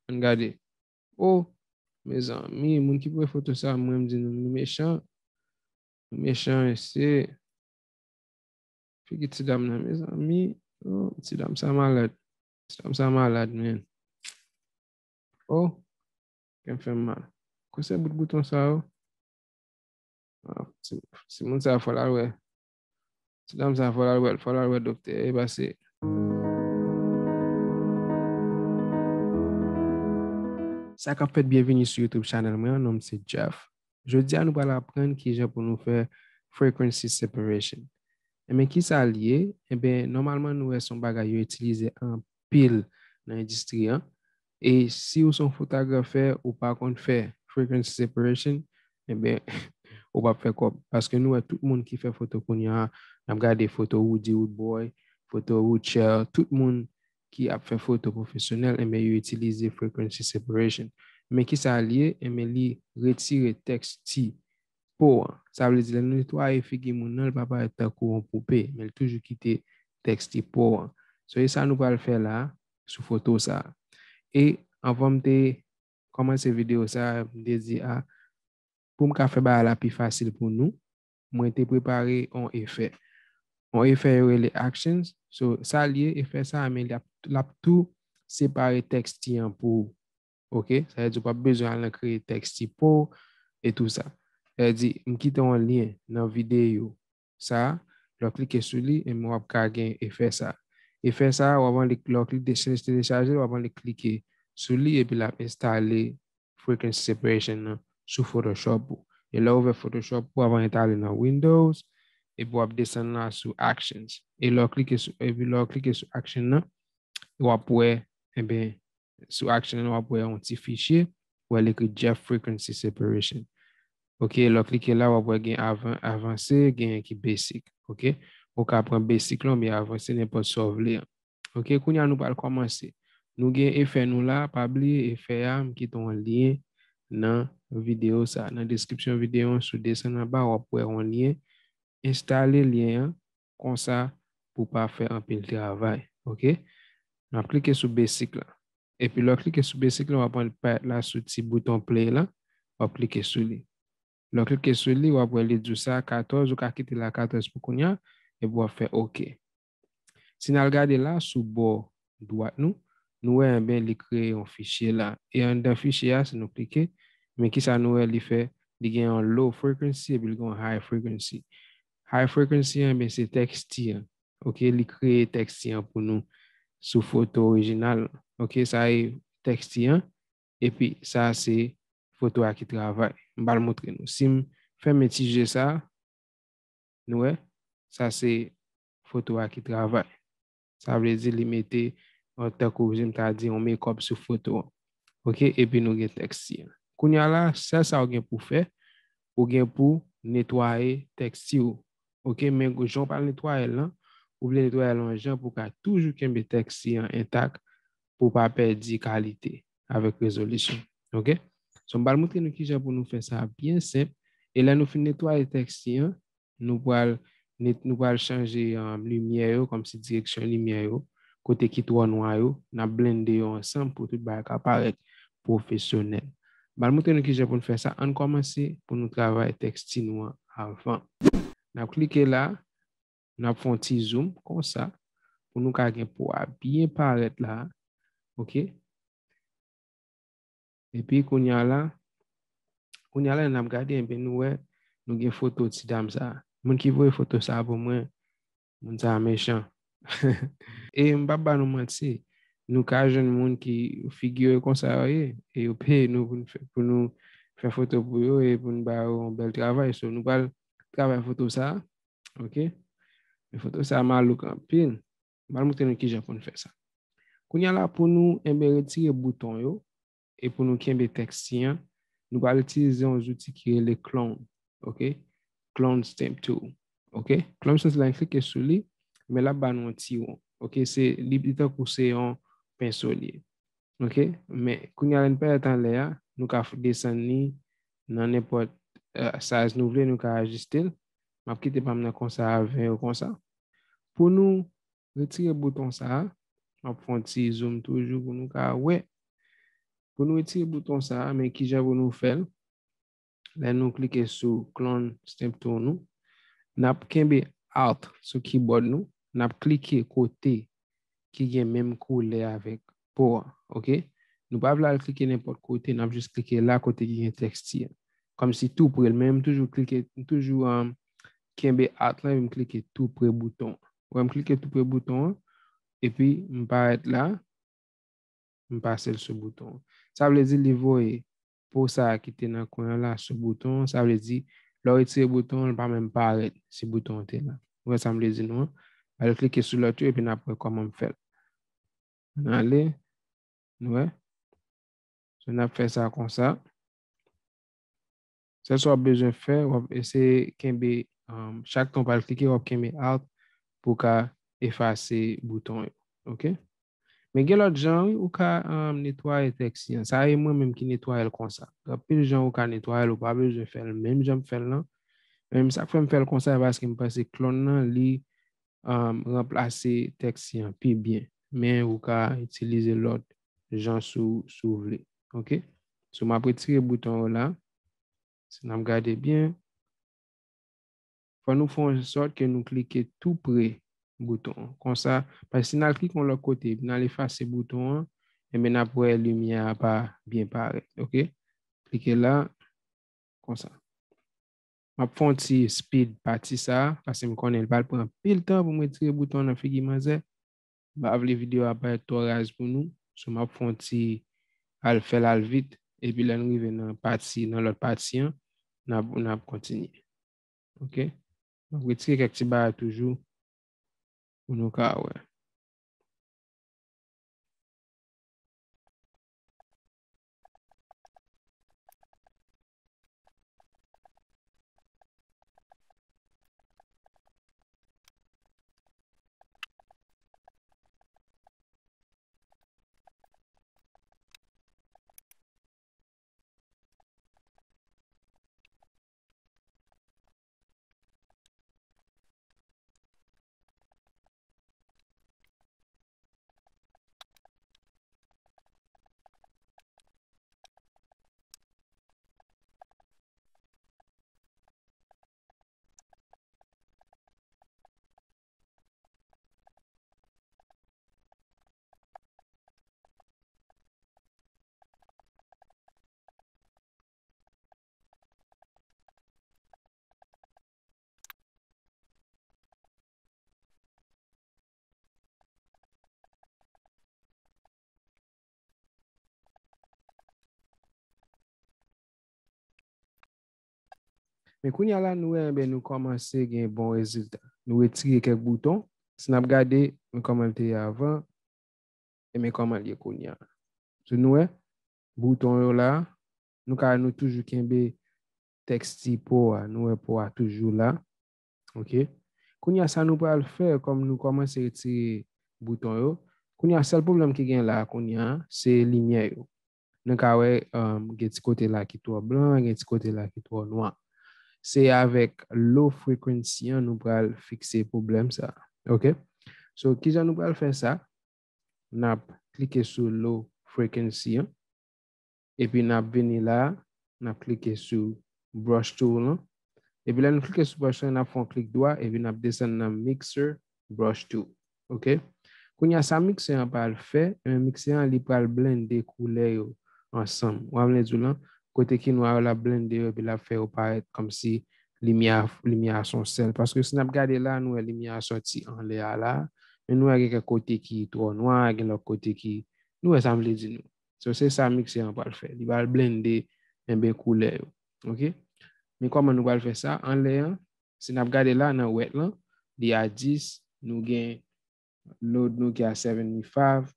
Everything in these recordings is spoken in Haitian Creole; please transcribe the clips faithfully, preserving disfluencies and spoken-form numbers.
Ann gade. Oh, mezanmi, moun ki voye foto sa, mwen m di nou, nou mechan. Nou mechan, mesye. Figi ti dam nan, mezanmi. Oh, ti dam sa malad. Ti dam sa malad, men. Oh, kè m fè m mal. Kote bout bouton sa yo? Ah, ti, ti moun sa fò l al wè. Ti dam sa fò l al wè, fò l al wè doktè. E pase. Sa k ap fèt, byenvini sou YouTube channel mwen an, non m se Jeff. Jodi a nou pral aprann kijan pou nou fè frequency separation. Enben, kisa l ye? Enben, nòmalman nou wè se yon bagay yo itilize anpil nan endistri an. E si w se yon fotografè, ou pa konn fè frequency separation, enben, ou p ap fè kòb. Paske nou wè tout moun ki fè foto kounye a, n ap gade foto Roody Roodboy, foto Rutshelle, tout moun ki ap fè foto pwofesyonèl, enben, yo itilize frequency separation. Men kisa l ye? Enben, li retire tèksti po an. Sa vle di, lè nou netwaye figi moun nan, li pa parèt tankou yon poupe, men li toujou kite tèksti po an. So, e sa nou pral fè la, sou foto sa. E anvan m te kòmanse videyo sa, m te di, a, pou m ka fè bagay la pi fasil pou nou, mwen te prepare yon efè. Yon efè yo rele actions. So, sa l ye, efè sa, men l ap, l ap tou separe tèksti an pou ou. Ok? Sa vle di, ou p ap bezwen al nan kreye tèksti po e tou sa. Sa vle di, m kite yon lyen nan videyo sa, lè w klike sou li, e w ap ka gen efè sa. Efè sa, w ap annik, lè w klike, deche-, telechaje l, w ap annik klike sou li, epi l ap enstale frequency separation nan sou Photoshop ou. E lè w ouvè Photoshop ou, w ap annik ale nan Windows, epi w ap desann la sou Actions. E lè w klike sou, epi lè w klike sou Action nan, w ap wè, enben, sou Action nan, w ap wè yon ti fichye, w wè l ekri Jeff Frequency Separation. Ok, lè w klike la, w ap wè gen avan-, avanse, gen ki basic. Ok, ou ka pran basic lan, oubyen avanse, nenpòt sa w vle an. Ok, kounye a nou pral kòmanse. Nou gen efè nou la, pa bliye efè a, m kite yon lyen nan videyo sa. Nan deskripsyon videyo an, si w desann anba, w ap wè yon lyen. Enstale lyen an konsa pou w pa fè anpil travay. Ok? N ap klike sou basic la. Epi lè w klike sou basic la, w ap wè l parèt la sou ti bouton play la, w ap klike sou li. Lè w klike sou li, w ap wè li di w sa katòz, ou ka kite l a katòz pou kounye a, epi w ap fè ok. Si n al gade la, sou bò dwat nou, nou wè, enben, li kreye yon fichye la. E anndan fichye a, si nou klike, men kisa nou wè li fè? Li gen yon low frequency epi li gen yon high frequency. High frequency an, enben, se tèksti an. Ok, li kreye tèksti an pou nou sou foto orijinal. Ok, sa e tèksti an. Epi sa se foto a ki travay. M pral montre nou. Si m fèmen ti je sa, nou wè, sa se foto a ki travay. Sa vle di li mete, an, tankou jan m ta di, yon makeup sou foto an. Ok, epi nou gen tèksti an. Kounye a la, sèl sa w gen pou fè, ou gen pou netwaye tèksti w. Ok, men jan w pral netwaye l lan, ou vle netwaye l yon jan pou w ka toujou kenbe tèksti an entak, pou w pa pèdi kalite avèk rezolisyon. Ok? So, m pral montre nou kijan pou nou fè sa byen senp. E lè nou fin netwaye tèksti an, nou pral net-, nou pral chanje, um, limyè yo, kòmsi direksyon limyè yo, kote ki twò nwa yo, n ap blende yo ansanm pou tout bagay ka parèt pwofesyonèl. M pral montre nou kijan pou nou fè sa. Ann kòmanse pou nou travay tèksti nou an avan. N ap klike la, n ap fè yon ti zoom konsa pou nou ka gen po a byen parèt la. Ok? Epi kounye a la, kounye a la, n ap gade, enben, nou wè, nou gen foto ti dam sa. Moun ki voye foto sa pou mwen, moun sa mechan. E m p ap ba nou manti, nou ka jwenn moun ki figi yo konsa yo ye, e yo peye nou pou nou fè, pou nou fè foto pou yo e pou nou ba yo yon bèl travay. So, nou pral travay foto sa, ok? Men foto sa malouk anpil. M pral montre nou kijan pou nou fè sa. Kounye a la, pou nou, enben, retire bouton yo, e pou nou kenbe tèksti an, nou pral itilize yon zouti ki rele Clone, ok? Clone Stamp Tool, ok? Clone Stamp Tool la, klike sou li, men l ap ba nou yon ti won, ok? Se, li, li tankou se yon penso li ye, ok? Men, kounye a la, n pèmèt anlè a, nou ka f-, desann li nan nenpòt, eh, size nou vle, nou ka ajiste l. M ap kite pa m nan konsa, a ven yo konsa. Pou nou retire bouton sa a, m ap fè yon ti zoom toujou pou nou ka wè. Pou nou retire bouton sa a, men kijan pou nou fè l? Lè nou klike sou clone stamp tool nou, n ap kenbe Alt sou keyboard nou, n ap klike kote ki gen menm koulè avèk po a, oke? Nou pa vle al klike nenpòt kote, n ap jis klike la kote ki gen tèks ti a. Kòmsi tou pre l, men m toujou klike, m toujou, um, kenbe Alt lan, epi m klike tou pre bouton an. Ou wè, m klike tou pre bouton an, epi m parèt la, m pase l sou bouton an. Sa vle di li voye po sa a ki te nan kwen an la sou bouton an. Sa vle di, lè w retire bouton an, li pa menm parèt si bouton an te la. Ou wè sa m vle di nou an? Al klike sou lòt yo, epi n ap wè kòman m fè l. Ann ale, nou wè? So, n ap fè sa konsa. Sèl sa w ap bezwen fè, w ap eseye kenbe, um, chak tan w pral klike, w ap kenbe Alt pou w ka efase bouton yo. Oke? Men gen lòt jan, wi, ou ka, um, netwaye tèks li an. Sa e mwen menm ki netwaye l konsa. Gen anpil jan ou ka netwaye l, ou pa bezwen fè l menm jan m fè l lan. Men sa k fè m fè l konsa, se paske m panse clone nan, li, um, ranplase tèks li an pi byen. Men ou ka itilize lòt jan si w, si w vle. Oke? So, m ap retire bouton yo la. Si n ap gade byen, fò nou fè yon sòt ke nou klike tou pre bouton an. Konsa, paske si n al klike yon lòt kote, epi n al efase bouton an, enben n ap wè limyè a pa byen parèt, oke? Klike la, konsa. M ap fè yon ti speed pati sa a, paske m konnen l pral pran anpil tan pou m retire bouton an nan figi manzè. M pa vle videyo a parèt twò raz pou nou. So, m ap fè yon ti al fè l al vit. Epi lè n rive nan pati, nan lòt pati an, n ap, n ap kontinye. Oke? M ap retire kèk ti bagay toujou pou nou ka wè. Men kounye a la, nou wè, enben, nou kòmanse gen bon rezilta. Nou retire kèk bouton. Si n ap gade, men kòman l te ye avan, e men kòman l ye kounye a. So, nou wè, bouton yo la, nou ka, nou toujou kenbe tèks ti po a. Nou wè po a toujou la. Oke. Kounye a, sa nou pral fè, kòm nou kòmanse retire bouton yo, kounye a, sèl pwoblèm ki gen la, kounye a, se limyè yo. Nou ka wè, um, gen ti kote la ki twò blan, gen ti kote la ki twò nwa. Se avèk low frequency an nou pral fikse pwoblèm sa. Oke? So, kijan nou pral fè sa? N ap klike sou low frequency an. Epi n ap vini la, n ap klike sou brush tool lan. Epi lè nou klike sou brush tool lan, n ap fè yon klik dwa, epi n ap desann nan mixer brush tool. Oke? Kounye a sa mixer an pral fè, e mixer an li pral blende koulè yo ansanm. W ap vle di w lan, kote ki nwa yo l ap blende yo, epi l ap fè yo parèt kòmsi limyè a, limyè a se yon sèl. Paske si n ap gade la, nou wè limyè a sòti anlè a la, men nou wè gen kèk kote ki twò nwa, gen lòt kote ki, nou wè sa m vle di nou. So, se sa mixer an pral fè. Li pral blende, enben, koulè yo. Oke? Men kòman nou pral fè sa? Anlè an, si n ap gade la nan wet lan, li a dis, nou gen load nou ki a seventy-five.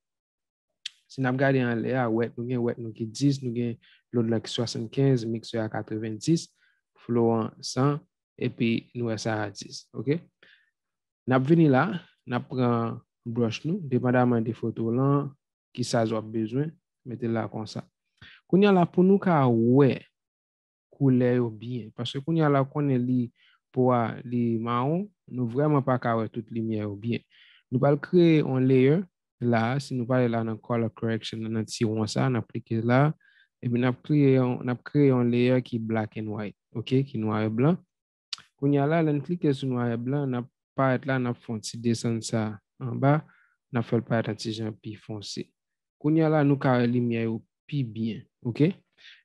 Si n ap gade anlè a, wet nou gen wet nou ki dis, nou gen load lan ki swasannkenz, mixer a katrevenndis, flow an san, epi nou wè sa a dis. Oke? N ap vini la, n ap pran brush nou, depandaman de foto w lan, ki size w ap bezwen, mete l la konsa. Kounye a la, pou nou ka wè koulè yo byen, paske kounye a la, ou konnen li, po a, li mawon, nou vrèman pa ka wè tout limyè yo byen. Nou pral kreye yon layer, la, si nou prale la nan color correction, nan ti won sa, n ap klike la, epi n ap kreye yon, n ap kreye yon layer ki black and white, ok, ki nwa e blan. Kounye a la, lè n klike sou nwa e blan, n ap parèt la, n ap fè yon ti desann sa anba, n ap fè l parèt yon ti jan pi fonse. Kounye a la, nou ka wè limyè yo pi byen, ok?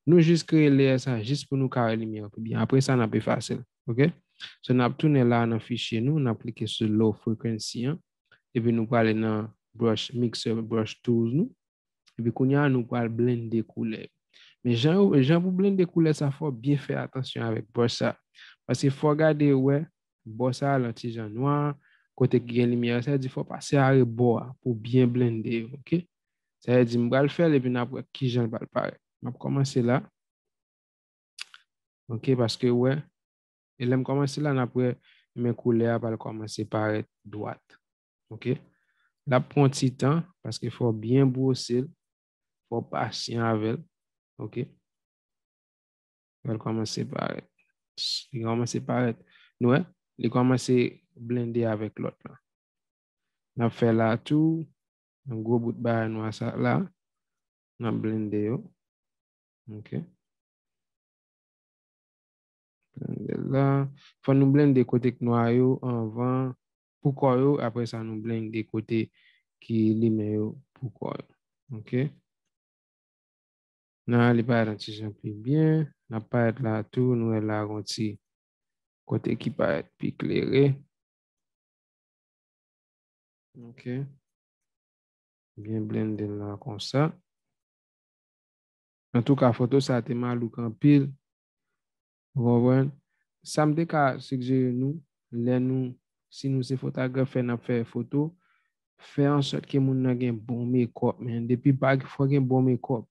Nou jis kreye layer sa jis pou nou ka wè limyè yo pi byen. Apre sa, n ap efase l, ok? So, n ap tounen la nan fichye nou, n ap klike sou low frequency an, epi nou prale nan brush mixer, brush tools nou. Epi kounye a, nou pral blende koulè. Men jan, jan pou blende koulè sa, fò w byen fè atansyon avèk brush sa. Paske fò w gade wè bò sa a lan ti jan nwa, kote ki gen limyè, sa vle di fò w pase a rebò a pou w byen blende yo, ok? Sa vle di m pral fè l epi n ap wè kijan l pral parèt. M ap kòmanse la. Ok, paske wè, e lè m kòmanse la, n ap wè, men koulè a pral kòmanse parèt dwat. Ok? L ap pran ti tan, paske fò w byen bwose l, fò w pasyan avè l. Ok? L pral kòmanse parèt. Li kòmanse parèt. Nou wè? Li kòmanse blende avèk lòt la. N ap fè la tou. Yon gwo bout bagay nwa sa la. N ap blende yo. Ok. Blende la. Fò nou blende kote k nwa yo anvan pou kò yo. Apre sa, nou blende kote ki limen yo pou kò yo. Ok. Nan li parèt yon ti jan pi byen. N ap parèt la tou. Nou wè la yon ti kote ki parèt pi klere. Ok. Byen blende l la konsa. Antouka, foto sa te malouk anpil. Ou konprann? Sa m te ka sigjere nou, lè nou, si nou se fotografè, n ap fè foto, fè an sòt ke moun nan gen bon make-up, men. Depi pa, fò gen bon make-up.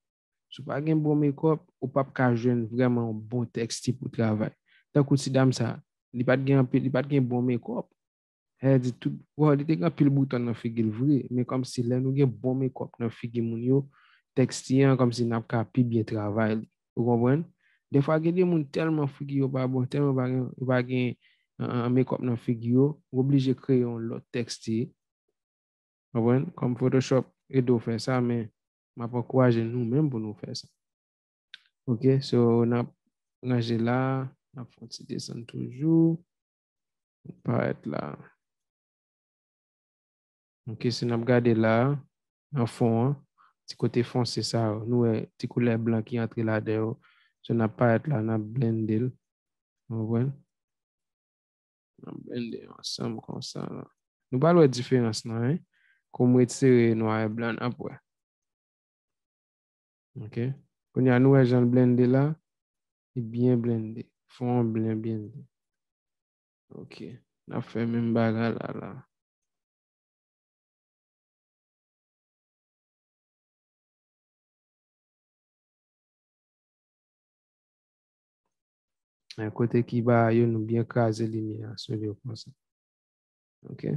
Si w pa gen bon make-up, ou p ap ka jwenn vrèman yon bon teksti pou travay. Tankou ti dam sa, li pa t gen anpil, li pa t gen bon make-up. Sa vle di tout, bon, li te gen anpil bouton nan figi l vre, men kòmsi lè nou gen bon make-up nan figi moun yo, teksti an kòmsi n ap ka pi byen travay li. Ou konprann? Defwa gen de moun tèlman figi yo pa bon, tèlman pa gen, yo pa gen, uh, make-up nan figi yo, ou oblije kreye yon lòt teksti. Konprann? Kòm Photoshop ede w fè sa, men m ap ankouraje nou menm pou nou fè sa. Ok, so n ap ranje la, n ap fè yon ti desann toujou. Parèt la. Ok, si n ap gade la, nan fon an, ti kote fonse sa yo, nou wè ti koulè blan ki antre ladan yo. So n ap parèt la, n ap blende l. Ou konprann? N ap blende yo ansanm konsa la. Nou pral wè diferans lan, wi. Kou m retire nwa e blan, n ap wè. Ok. Kounye a, nou wè jan l blende la. Li byen blende. Fon an byen blende. Ok. N ap fè menm bagay la, la. Kote ki ba yo, nou byen kraze limyè a sou yo konsa. Ok.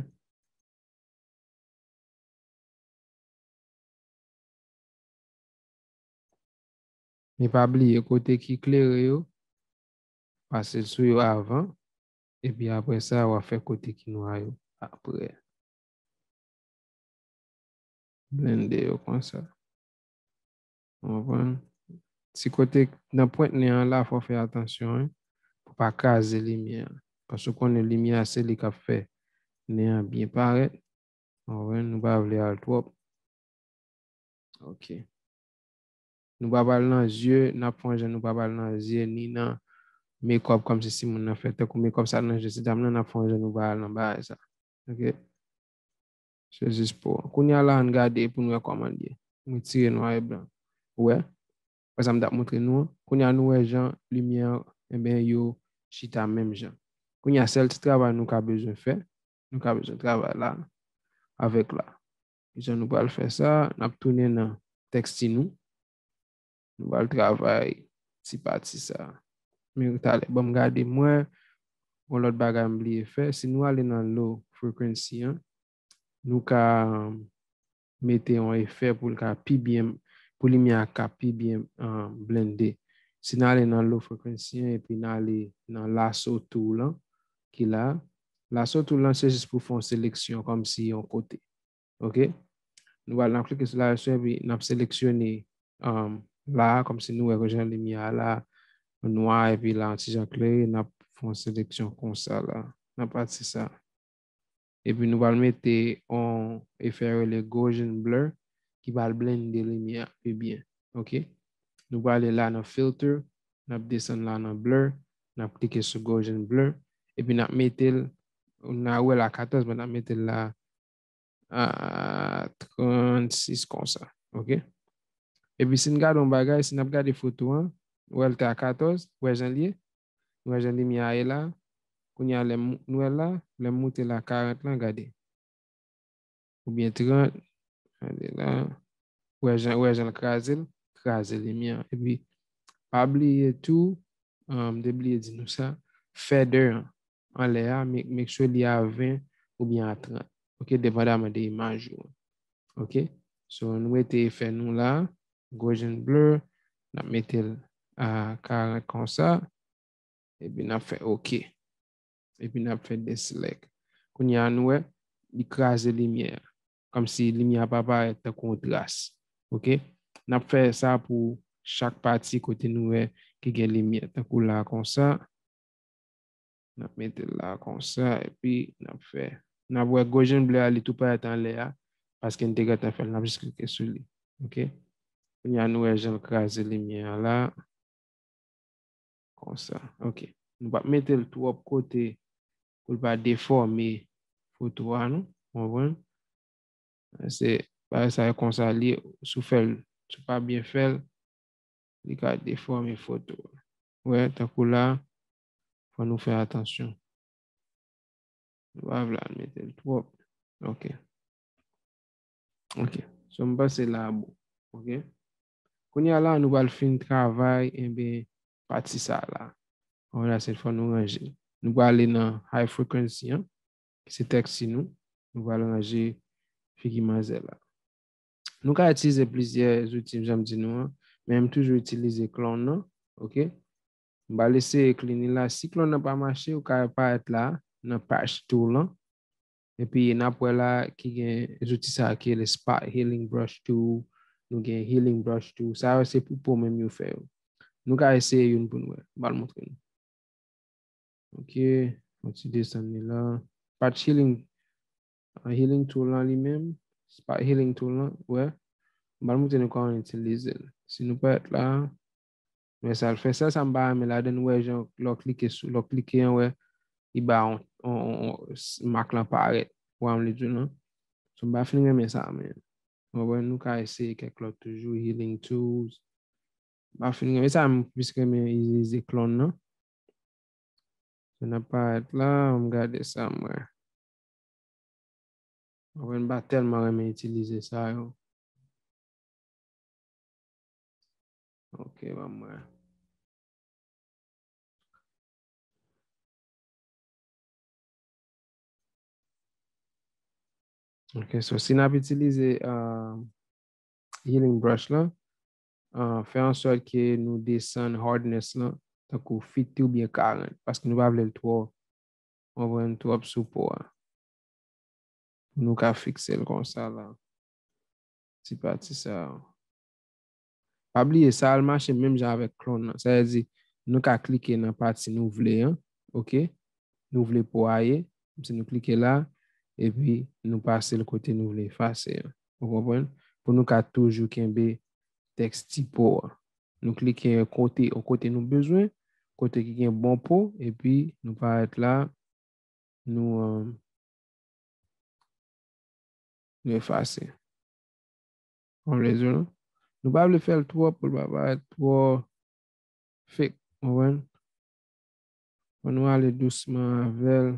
Men pa bliye kote ki klere yo, pase l sou yo avan, epi apre sa, w a fè kote ki nwa yo apre. Blende yo konsa. Ou konprann? Ti kote nan pwent nen an la, fò w fè atansyon, wi, pou pa kraze limyè a. Paske w konnen limyè a se li k ap fè nen an byen parèt. Ou konprann? Nou pa vle al twòp. Ok. Nou pa pral nan zye, n ap fè yon jan nou pa pral nan zye, ni nan make-up kòmsi si moun nan fè tankou make-up sa nan je ti dam nan, n ap fè yon jan nou pa al nan bagay sa. Ok. Se jis pou, kounye a la, ann gade pou n wè kòman l ye. M retire nwa e blan. Ou wè? Wè sa m t ap montre nou an. Kounye a, nou wè jan limyè an, enben, yo chita menm jan. Kounye a, sèl ti travay nou ka bezwen fè, nou ka bezwen travay la, avèk la. Jan nou pral fè sa, n ap tounen nan teksti nou. Nou pral travay ti pati sa. Men talè, ban m gade, m wè yon lòt bagay m bliye fè. Si nou ale nan low frequency an, nou ka, um, mete yon efè pou l ka pi byen, pou limyè a ka pi byen, um, blende. Si n ale nan low frequency an, epi n ale nan lasso tool lan, ki la, lasso tool lan se jis pou fè yon seleksyon kòmsi yon kote. Ok? Nou pral, n ap klike sou layer switch epi n ap seleksyone, um, la, kòmsi nou wè jan limyè a la, nwa, epi la, yon ti jan klere, n ap fè yon seleksyon konsa la. N ap pati sa. Epi nou pral mete yon efè rele Gaussian blur ki pral blende limyè a pi byen. Ok? Nou prale la nan filter, n ap desann la nan blur, n ap klike sou Gaussian blur, epi n ap mete l, n a wè l a katòz, men n ap mete l la a trannsis konsa. Ok? Epi si n gade yon bagay, si n ap gade foto an, wè l te a katòz, wè jan l ye, wè jan limyè a ye la, kounye a lè m, nou wè l la, lè m moute l a karant lan, gade. Oubyen trant, gade la, wè jan, wè jan l kraze l, kraze limyè an. Epi, pa bliye tou, um, m te bliye di nou sa, feather an, anlè a, make, make sure li a ven oubyen a trant. Ok, depandaman de imaj ou an. Ok, so nou mete efè nou la, Gaussian blur, n ap mete l a karant konsa, epi n ap fè ok. Epi n ap fè deselect. Kounye a nou wè, li kraze limyè a. Kòmsi limyè a pa parèt tankou yon tras. Ok, n ap fè sa pou chak pati kote nou wè ki gen limyè, tankou la konsa. N ap mete l la konsa, epi n ap fè. N ap wè Gaussian blur a, li tou parèt anlè a, paske n te gentan fè l, n ap jis klike sou li. Ok? Kounye a nou wè jan l kraze limyè a la. Konsa. Ok. Nou p ap mete l twòp kote pou l pa defòme foto a, non. Ou konprann? Se bagay sa yo konsa li ye, si w fè l, si w pa byen fè l, li ka defòme foto a. Wè, tankou la, fò nou fè atansyon. Nou pa vle al mete l twòp. Ok. Ok. So, m panse la bon. Ok. Kounye a la, nou pral fin travay, enben, pati sa la. Bon, la, se fò nou ranje l. Nou prale nan high frequency an, ki se tèks si nou. Nou pral ranje figi manzè la. Nou ka itilize plizyè zouti, jan m di nou an, men m toujou itilize clone nan, ok? M pral eseye clean li la. Si clone nan pa mache, ou ka parèt la, nan patch tool lan. Epi n ap wè la ki gen zouti sa ki rele spot healing brush tool, nou gen healing brush tool. Sa yo se pou po menm yo fè yo. Nou ka eseye youn pou nou wè. M pral montre nou. Ok, yon ti desann li la. Patch healing, ah, healing tool lan li menm, spot healing tool lan, wè. M pral montre nou kòman itilize l. Si nou parèt la, wè sa l fè. Sèl sa m pa renmen ladan, nou wè jan lè w klike sou, lè w klike an, wè, li ba yon, yon, yon, yon s-, mak lan parèt. Ou wè m li di w non. So, m pa fin renmen sa, men. Ou konprann, nou ka eseye kèk lòt toujou, healing tools. M pa fin renmen sa, m plis renmen itilize clone nan. So, n ap parèt la, m gade sa, m wè. Ou konprann, m pa tèlman renmen itilize sa yo. Ok, ban m wè. Ok, so si n ap itilize, ah, healing brush lan, ah, fè an sòt ke nou desann hardness lan, tankou fifty oubyen karant, paske nou pa vle l twò, ou konprann, twòp sou po a. Pou nou ka fikse l konsa la. Ti pati sa yo. Pa bliye, sa al mache menm jan avèk clone nan. Sa vle di, nou ka klike nan pati nou vle an, ok? Nou vle po a ye, si nou klike la, epi nou pase l kote nou vle efase an. Ou konprann? Pou nou ka toujou kenbe tèks ti po a. Nou klike yon kote, yon kote nou bezwen, kote ki gen bon po, epi nou parèt la, nou, um, nou efase. Konn rezon, non? Nou pa vle fè l twòp pou l pa parèt twò fake, ou konprann? Fò nou ale dousman avè l.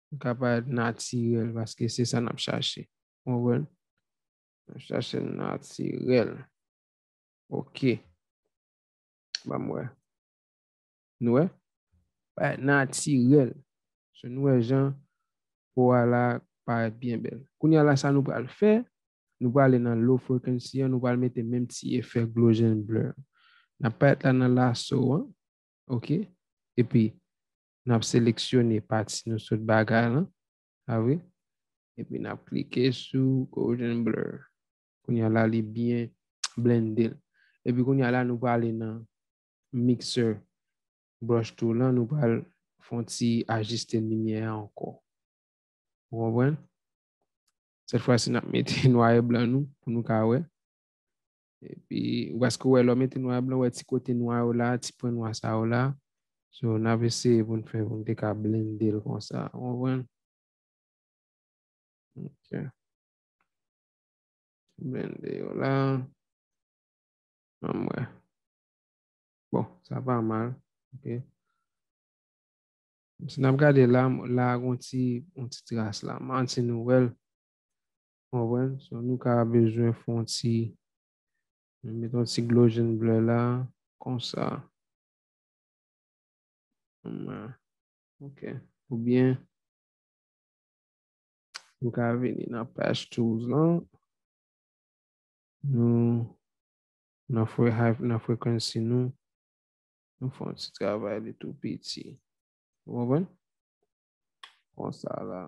Li ka parèt natirèl, paske se sa n ap chache. Ou konprann? N ap chache natirèl. Ok. Ban m wè. Nou wè? Parèt natirèl. So, nou wè jan po a la parèt byen bèl. Kounye a la, sa nou pral fè, nou prale nan low frequency an, nou pral mete menm ti efè Gaussian blur. N ap parèt la nan lasso an, ok? Epi, n ap seleksyone pati nou sot bagay lan. A wi. Epi n ap klike sou Gaussian Blur. Kounye a la, li byen blende l. Epi kounye a la, nou prale nan mixer brush tool lan, nou pral fè yon ti ajiste limyè a ankò. Ou konprann? Sèt fwa si n ap mete nwa e blan nou pou nou ka wè. Epi, ou paske ou wè, lè w mete nwa e blan, ou wè ti kote nwa yo la, ti pwen nwa sa yo la. So, n ap eseye pou n fè, pou n te ka blende l konsa. Ou konprann? Ok. Blende yo la. Ann wè. Bon, sa pa mal. Ok. Si n ap gade la, la gon ti, yon ti tras la. M santi nou wè l. Konprann? So, nou ka bezwen fè yon ti, nou met yon ti Gaussian Blur la, konsa. Ann wè. Ok. Oubyen, nou ka vini nan Patch Tools lan. Nou, nan fre-, high, nan frequency nou, nou fè yon ti travay li tou piti. Ou konprann? Konsa la.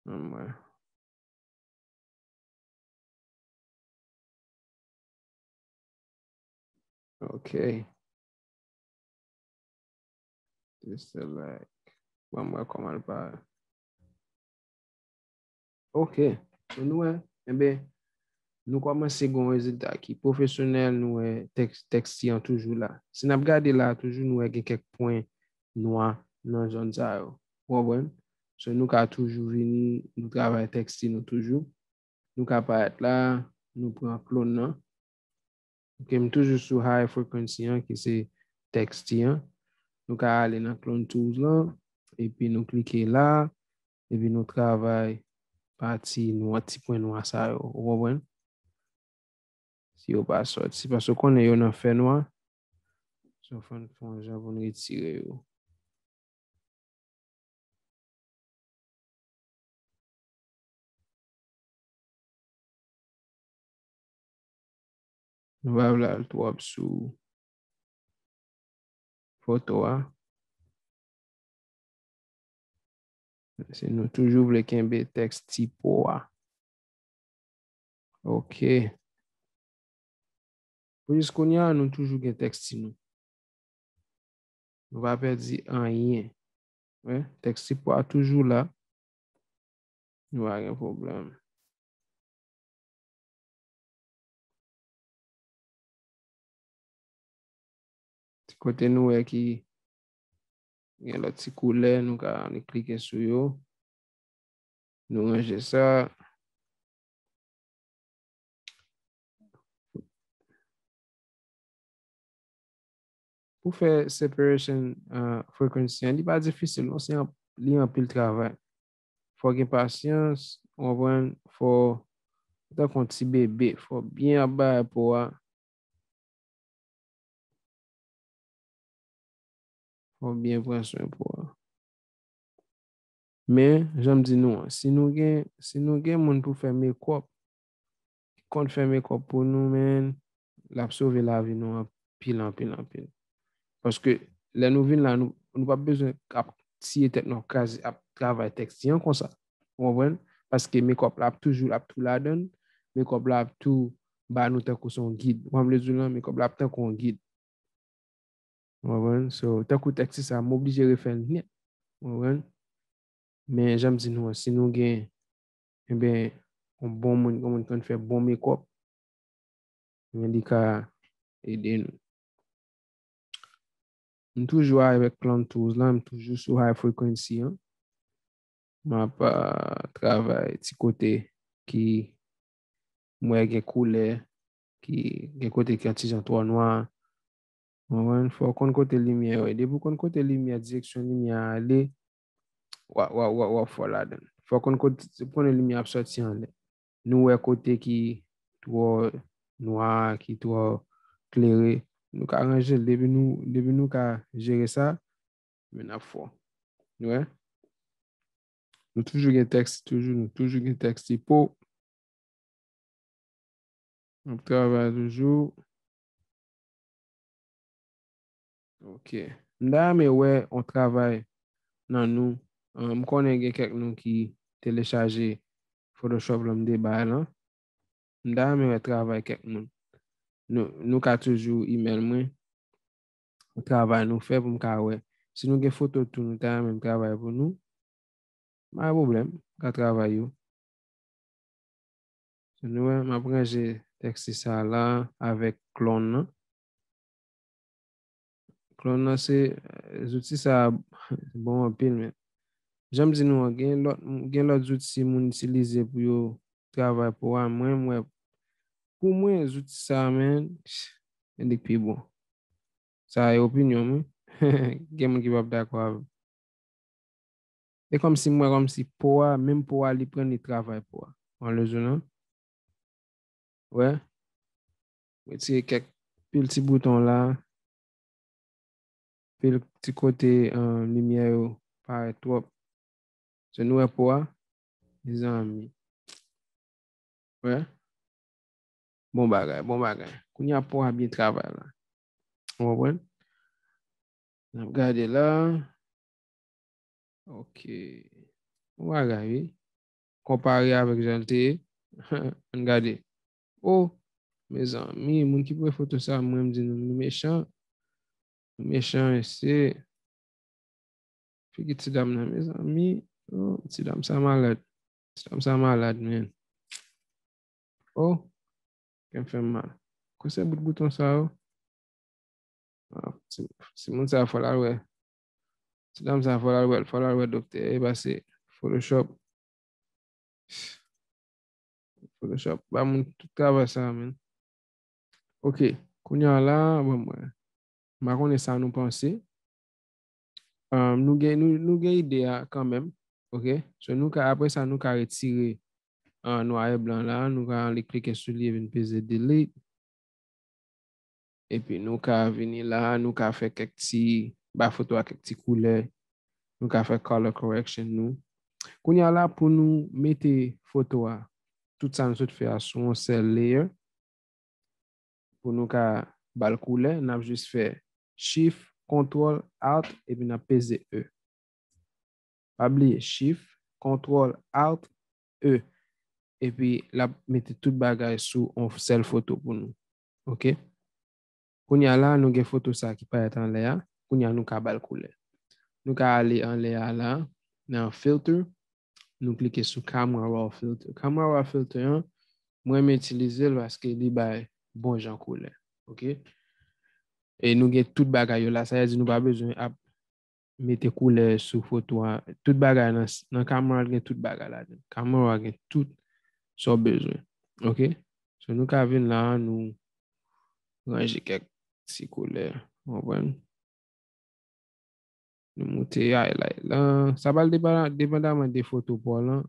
Ann wè. Ok. Just like. Ban m wè kòman l parèt. Ok. So, nou wè, enben, nou kòmanse gen yon rezilta ki pwofesyonèl, nou wè tèks, tèks ti an toujou la. Si n ap gade la, toujou nou wè gen kèk pwen nwa nan zòn sa yo. Ou konprann? So, nou ka toujou vini, nou travay tèks ti nou toujou. Nou ka parèt la, nou pran clone nan. Ok, m toujou sou high frequency an, ki se tèks ti an. Nou ka ale nan Clone Tools lan, epi nou klike la, epi nou travay pati nwa, ti pwen nwa sa yo, ou konprann? Si yo pa sòti, paske w konnen yo nan fè nwa. So, fò n fè yon jan pou n retire yo. Nou pa vle al twòp sou foto a. Se nou toujou vle kenbe tèks ti po a. Ok. Pou jis kounye a, nou toujou gen tèks ti nou. Nou pa pèdi anyen. Wi, tèks ti po a toujou la. Nou pa gen pwoblèm. Ti kote nou wè ki gen lòt ti koulè, nou ka, nou klike sou yo. Nou ranje sa. Pou fè separation, uh, frequency an, li pa difisil, non, se an-, li anpil travay. Fò gen pasyans, ou konprann, fò, tankou yon ti bebe, fò byen ap bay po a. Fò byen pran swen po a. Men, jan m di nou an, si nou gen, si nou gen moun pou fè makeup, ki konn fè makeup pou nou, men, l ap sove lavi nou anpil, anpil, anpil. Paske, lè nou vin la, nou, nou p ap bezwen ap tiye tèt nou, ap kraze, ap travay tèks ti an konsa. Ou konprann? Paske makeup la ap toujou, l ap tou ladan l. Makeup la ap tou ba nou tankou se yon gid. Ou konprann vle di w lan, makeup la ap tankou yon gid. Ou konprann? So, tankou tèks sa, m oblije refè l nèt. Ou konprann? Men, jan m di nou an, si nou gen, enben, yon bon moun, yon moun konn fè bon makeup, men li ka ede nou. M toujou avèk Clone Tools lan, m toujou sou high frequency an. M ap, ah, travay ti kote ki m wè gen koulè, ki gen kote ki yon ti jan twò nwa. Ou konprann? Fò w konn kote limyè yo ye. Depi w konn kote limyè, direksyon limyè a ale, w a, w a, w a, w a fò ladan l. Fò w konn kote, konnen limyè ap sòti anlè. Nou wè kote ki twò nwa, ki twò klere, nou ka ranje l. Depi nou, depi nou ka jere sa, men n ap fò. Ou wè? Nou toujou gen tèks, toujou, nou toujou gen tèks ti po. N ap travay toujou. Ok. M ta renmen wè yon travay nan nou M konnen gen kèk nou ki telechaje Photoshop lan m te bay lan. M ta renmen wè travay kèk moun. Nou, nou ka toujou email mwen, travay nou fè pou m ka wè. Si nou gen foto tou, nou ta renmen m travay pou nou. Pa gen pwoblèm, m ka travay yo. So, nou wè, m ap ranje tèks sa la avèk clone nan. Clone nan se, zouti sa bon anpil, men jan m di nou an, gen lòt, gen lòt zouti moun itilize pou yo travay pou a, mwen, mwen, pou mwen, zouti sa, men, gen de k pi bon. Sa e opinyon mwen. Gen moun ki p ap dakò avè m. E kòmsi m wè kòmsi po a, menm po a, li pran, li travay po a. An lezon nan. Wè. Retire kèk pil ti bouton la. Pil ti kote, eh, limyè yo parèt twòp. Se nou wè po a, mezanmi. Wè. Bon bagay, bon bagay. Kounye a po a byen travay la. Ou konprann? N ap gade la. Ok. Bon bagay, wi. Konpare avèk jan l te ye. Ann gade. Oh, mezanmi, moun ki pran foto sa, mwen, m di nou, nou mechan. Nou mechan, mesye. Figi ti dam nan, mezanmi. Oh, ti dam sa malad. Ti dam sa malad, men. Oh, kè m fè m mal. Kòse bout bouton sa yo? Ah, ti, ti moun sa fò l al wè. Ti dam sa fò l al wè, fò l al wè doktè. E pase Photoshop. Photoshop ba moun tout travay sa, men. Ok, kounye a la, bon, mwen. M pa konnen sa nou panse. Ah, nou gen, nou, nou gen ide a kanmenm, ok? So, nou ka, apre sa, nou ka retire, ah, nwa e blan la, nou ka ale klike sou li e vin peze delete. Epi nou ka vini la, nou ka fè kèk ti, ba foto a kèk ti koulè. Nou ka fè color correction nou. Kounye a la, pou nou mete foto a, tout sa nou sot fè a sou yon sèl layer, pou nou ka ba l koulè, n ap jis fè Shift, Control, Alt, epi n ap peze E. Pa bliye, Shift, Control, Alt, E. Epi l ap mete tout bagay sou yon sèl foto pou nou. Ok? Kounye a la, nou gen foto sa ki parèt anlè a. Kounye a, nou ka ba l koulè. Nou ka ale anlè a la, nan Filter. Nou klike sou Camera Raw Filter. Camera Raw Filter an, mwen, m itilize l paske li bay bon jan koulè. Ok? E nou gen tout bagay yo la. Sa vle di nou pa bezwen ap mete koulè sou foto a. Tout bagay nan, nan Camera gen tout bagay ladan. Camera gen tout sa w bezwen. Ok? So, nou ka vin la, nou ranje kèk ti koulè. Ou konprann? Nou moute highlight lan. Sa pral depa-, depandaman de foto pa w lan.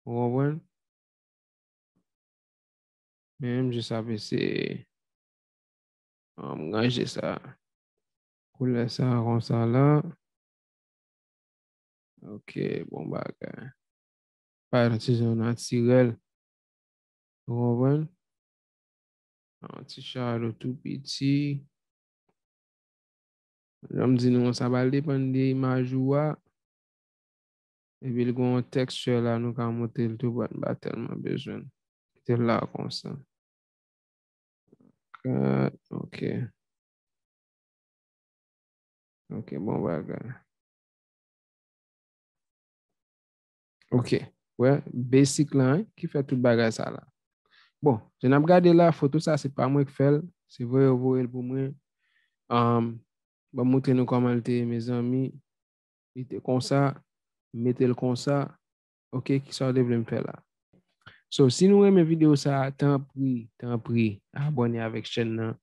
Ou konprann? Men m jis ap eseye, um, ranje sa. Koulè sa konsa la. Ok, bon bagay. Pa yon ti jan natirèl. Ou konprann? Yon ti shadow tou piti. Jan m di nou, sa pral depann de imaj ou a. Epi l gen yon texture la, nou ka monte l tou, pa, pa tèlman bezwen. Kite l la konsa. Kat, ok. Ok, bon bagay. Ok, wè, basic lan, hein, ki fè tout bagay sa la. Bon, jan n ap gade la, foto sa, se pa mwen k fè l, se voye yo voye l pou mwen. Um, ban m montre nou kòman l te ye, mezanmi. Li te konsa, mete l konsa. Ok, kisa w te vle m fè la? So, si nou renmen videyo sa a, tanpri, tanpri, abòne avèk chèn nan,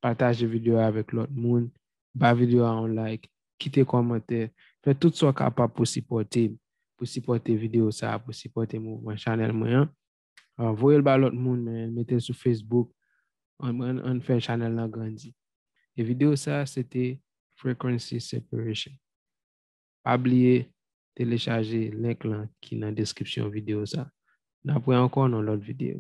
pataje videyo a avèk lòt moun, ba videyo a yon like, kite kòmantè, fè tout sa w kapab pou sipòte m, pou sipòte videyo sa a, pou sipòte mouvman chanèl mwen an. Ah, voye l ba lòt moun, men, mete l sou Facebook, ann, ann, ann fè chanèl lan grandi. E videyo sa a, se te Frequency Separation. Pa bliye telechaje link lan ki nan deskripsyon videyo sa. N ap wè ankò nan lòt videyo.